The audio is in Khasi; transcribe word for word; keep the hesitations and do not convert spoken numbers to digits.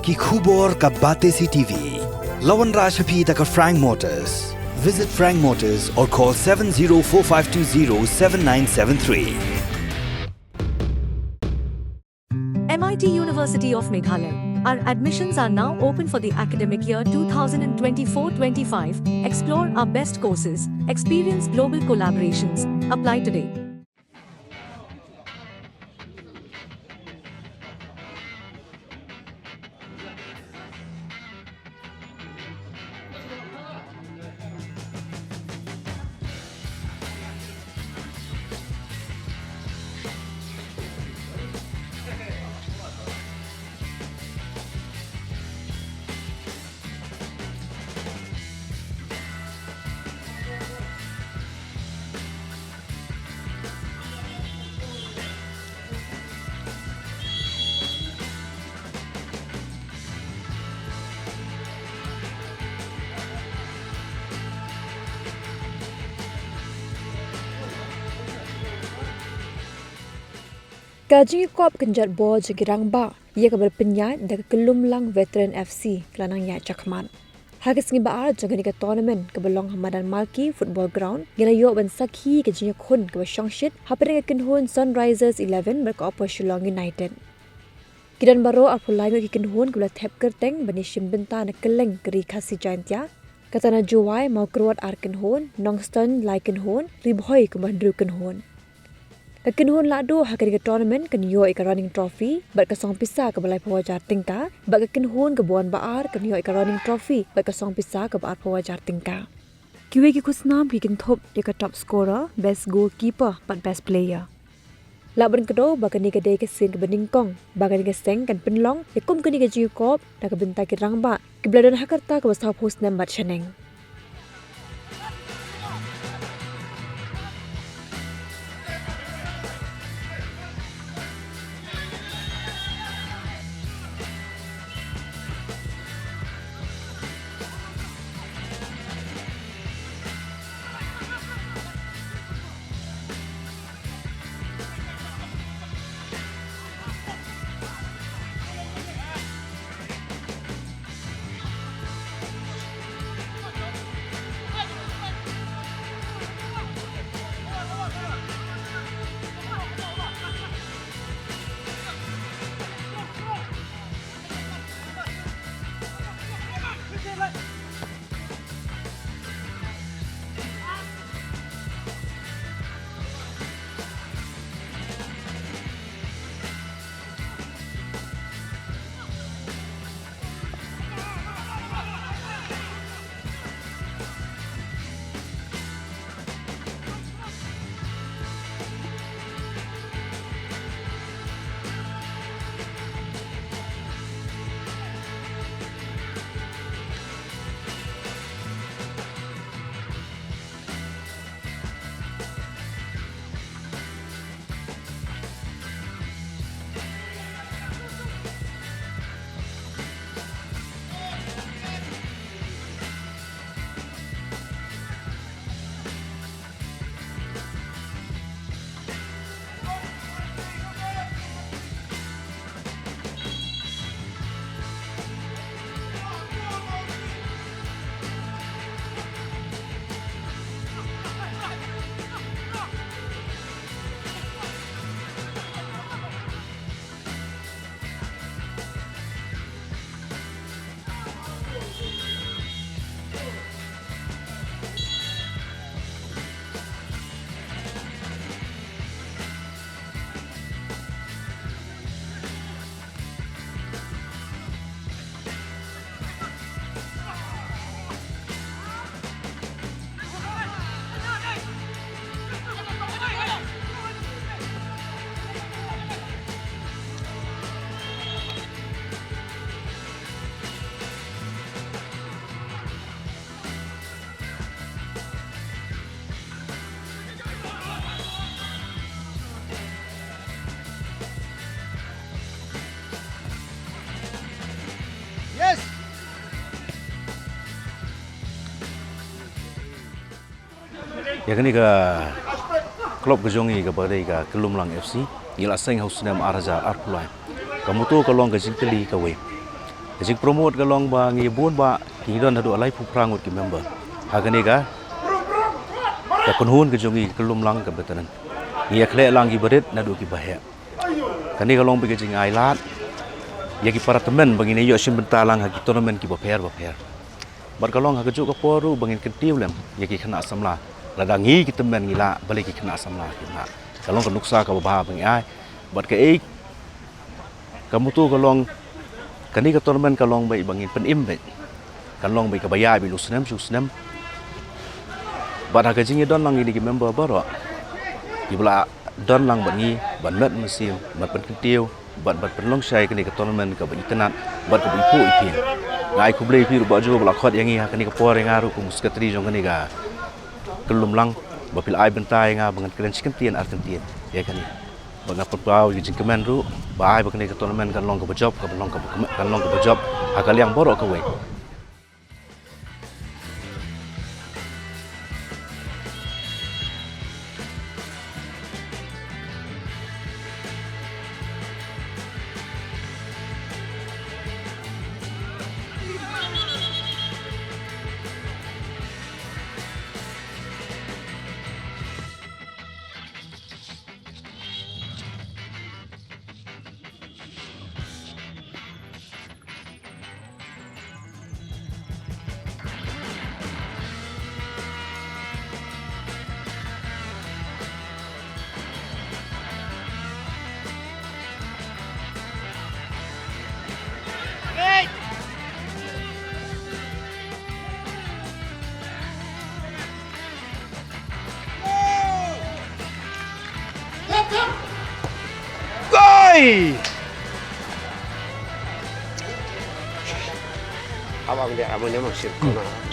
Ki khubor ka Batesi TV. La wanrah sha phi da ka Frank Motors. Visit Frank Motors or call seven zero four five two zero seven nine seven three. M I T University of Meghalaya. Our admissions are now open for the academic year two thousand twenty-four twenty-five. Explore our best courses, experience global collaborations. Apply today. Ka jingïakop kynjat ball jong ki rangbah ïa kaba la pynïaid da ka Kyllumlang Veteran F C ka la nang ïaid shakhmat. Ha ka sngi ba ar jong kane ka tournament kaba long ha madan Malki Football Ground, ngi la ïoh ban sakhi ka jingïakhun kaba shongshit hapdeng ka kynhun Sunrisers eleven bad ka Upper Shillong United. Ki don baroh arphew lai ngut ki kynhun kiba la thep kyrteng ban ïashim bynta na kylleng ka Ri Khasi Jaintia. Kata na Jowai, Mawkyrwat ar kynhun, Nongstoiñ lai kynhun, Ri Bhoi kumba hynriew kynhun. Ka kynhun lahduh ha kane ka tournament kan ïoh ïa ka running trophy bad ka song pisa kaba laiphew hajar tyngka, bad ka kynhun kaba wan ba ar kan ïoh ïa ka running trophy bad ka song pisa kaba arphew hajar tyngka. Kiwei ki khusnam ki kynthup ïa ka top scorer, best goalkeeper bad best player. Lah ban kdew ba kane ka dei ka sien kaba nyngkong ba kane ka seng kan pynlong ïa kum kane ka jingïakop na ka bynta ki rangbah kiba la don ha ka rta kaba sawphew snem bad shaneng. Yes. Ïa kane ka club ka jong ngi kaba dei ka Kyllumlang F C, ngi la seng ha u snem ar hajar arphew lai. Ka motto ka long ka jingkylli kawei. Ka jingpromote ka long ba ngi bun ba ngi don haduh laiphew phra ngut ki member. Ha kane ka, ka kynhun ka jong ngi ka Kyllum Lang ka veteran. Ngi ïa khleh lang ki barit naduh ki baheh. Kane ka long ba ka jingai lad ïa ki para tymmen ba ngin ïoh shim bynta lang ha ki tournament ki bapher bapher. Bad ka long ha ka juh ka por ruh ba ngin kyntiew lem ïa ki khynnah samla. Lada ngi ki tymmen ngi lah, balei ki khynnah samla kim lah? Ka long ka nuksa kaba bha ba ngi ai. Bad kaei ka motto ka long, kane ka tournament ka long ba ngin pynim beit. Kan long ba kaba ïaid beit u snem shu snem. Bad ha ka jingïadon lang ïa ki member baroh, kiba la don lang bad ngi ban met mynsiem, ban pynkyntiew bad ban pynlong shai kane ka tournament kaba itynnad bad kaba iphuh iphieng. Nga ai khublei ïa phi ruh Bah Jo ba la khot ïa ngi ha kane ka por ïa nga ruh kum u secretary jong kane ka Kyllum Lang, ba phi la ai bynta ïa nga ba ngan kren shi kyntien ar kyntien ïa kane. Bad nga pynpaw ïa ka jingkmen ruh ba ai ba kane ka tournament kan long kaba jop, kaba long kaba kmen, kan long kaba jop ha ka liang baroh kawei. Koi! Abang dia, abang dia maksud kau nak.